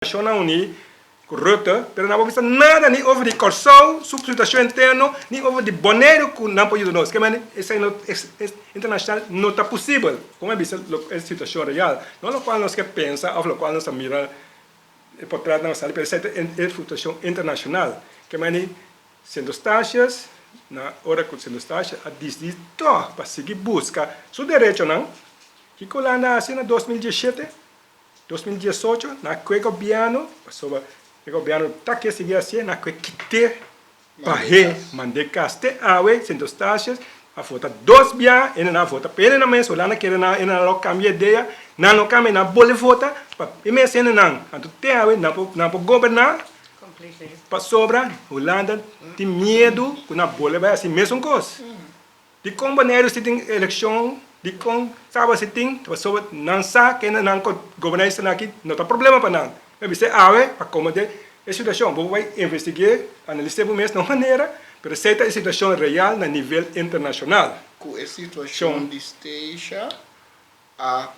Nashonnan Uní ku Rutte, pero nan por bisa nada ni over di Kòrsou su situashon interno ni over di Boneiru ku nan por yuda nos. Ke manera esei no internashonal no ta posibel. Komo a bisa lo e situashon real, no lokual nos ke pensa òf lokual nos ta mira e portretnan ku sali, pero esei ta e situashon internashonal. Ke manera Sint Eustatius na ora ku Sint Eustatius a disidi tòg pa sigui buska su derechonan, kiko Hulanda a hasi na 2017? 2018 na ku e gobièrnu pasobra e gobièrnu ta ke sigui hasié na ku e kite bah'é mand'é kas te awe Sint Eustatius a vota dos bia hende nan a vota pa hende nan mes Hulanda kere nan hende nan lo kambia idea nan no kambia nan a bolbe vota pa e mes hende nan anto te awe nan por nan por goberná pasobra Hulanda tin miedu ku nan bolbe bai hasi mesun kos. Dikon Boneiru si tin elekshon, dikon Saba si tin, ta pasobra nan sa kende nan ku goberná esnan aki no ta problema pa nan. Mi a bis'é awe pa komod'é e situashon. Bo por bai investig'é, analis'é bo mes na un manera, pero esei ta e situashon real na nivel internashonal. Ku e situashon di Stacia a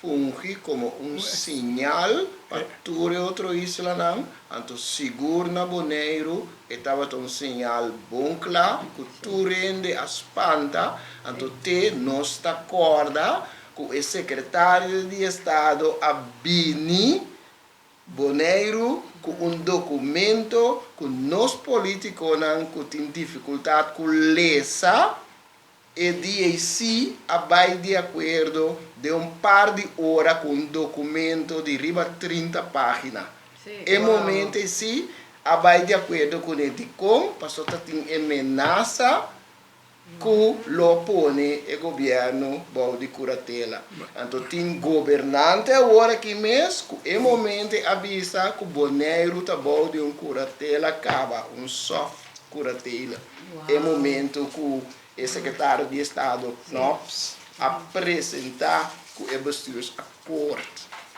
fungi komo un siñal pa tur e otro islanan, anto sigur na Boneiru e tabata un siñal bon kla ku tur hende a spanta, anto te nos ta kòrda ku e sekretario di estado a bini Boneiru ku un dokumento ku nos politikonan ku tin difikultat ku lesa E DAC a bai di akuerdo den un par di ora ku un dokumento di riba 30 página. E momento ei sí a bai di akuerdo kuné. Dikon? Pasobra ta tin e menasa ku lo pone e gobièrnu bou di kuratela. Anto tin gobernante awor aki mes ku e momento ei a bisa ku Boneiru ta bou di un kuratela kaba, un soft kuratela. E momento ku e sekretario di estado Knops a presentá ku e bestuursakkoord.